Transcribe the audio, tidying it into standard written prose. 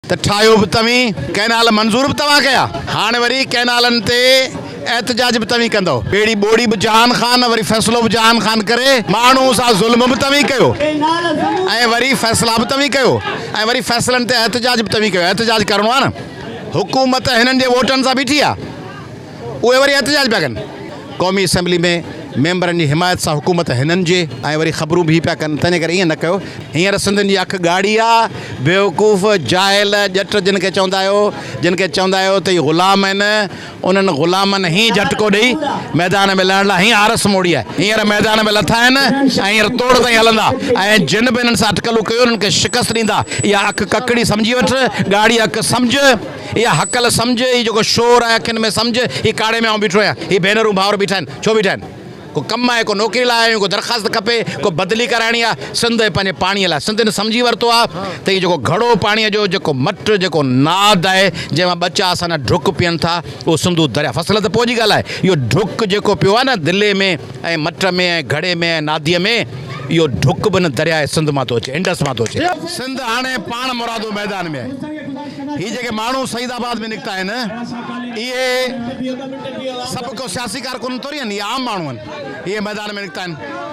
ته ٺاهيو به توهين، ڪئنال منظور به توهان ڪيا، هاڻ وري ڪئنالن تي احتجاج به توهين ڪندؤ. ٻيڙي ٻوڙي به جهان خان، وري فيصلو به جهان خان ڪري، ماڻهو سان ظلم به توهين ڪيو ۽ وري فيصلا به توهين ڪيو ۽ وري فيصلن تي احتجاج به توهين ڪيو. احتجاج ڪرڻو آهي نه، حڪومت هنن جي ووٽن سان بيٺي آهي. اهي وري احتجاج پيا ڪن. قومي اسيمبلي ۾ ميمبرن جي حمايت سان حڪومت هنن جي ۽ وري خبرون به هي پيا ڪن تنهن ڪري ائين نه ڪيو. هينئر سنڌين جي اک ڳاڙهي آ، بيوقوف، جاهل، ڄٽ جن کي چوندا آهيو، جن کي چوندا آهيو ته هي غلام آهن، انهن غلامن هين جهٽڪو ڏئي ميدان ۾ لهڻ لاء هين آرس موڙي آهي. هينئر ميدان ۾ لٿا آهن ۽ هينئر توڙ تائين هلندا ۽ جن به هنن سان اٽڪلون ڪيون انهن کي شڪست ڏيندا. اها اک ڪڪڙي سمجهي وٺ، ڳاڙهي اک سمجهه. اها هڪل سمجهه، هي جيڪو شور آهي اکين ۾ سمجهه، هي ڪاڙهي ۾ آئون بيٺو آهيان، هي ڀينرون ڀائر بيٺا آهن، ڇو بيٺا آهن؟ ڪو ڪم آهي، ڪو نوڪري لاء آيا آهيون، ڪو درخواست کپي، ڪو بدلي ڪرائڻي آهي، سنڌ ۽ پنهنجي پاڻيء لاء. سنڌين سمجهي ورتو آهي ته هي جيڪو گهڙو پاڻيء جو جيڪو مٽ، جيڪو ناد آهي، جنهن مان ٻچا اسان جا ڍڪ پيئن ٿا، اهو سنڌو درياء. فصل ته پوء جي ڳالهه آهي، اهو ڍڪ جيڪو پيو آهي نه دلي ۾ ۽ مٽ ۾ ۽ گهڙي ۾ ۽ ناديء ۾، اهو ڍڪ به ان درياء سنڌ مان ٿو اچي، انڊس مان ٿو اچي. سنڌ هاڻي پاڻ مرادو ميدان ۾ آهي. هي جيڪي ماڻهو سعيد آباد ۾ نڪتا آهن اهي سڀ ڪو سياسي ڪارڪن ٿوري آهن، اهي عام ماڻهو آهن، اهي ميدان ۾ نڪتا آهن.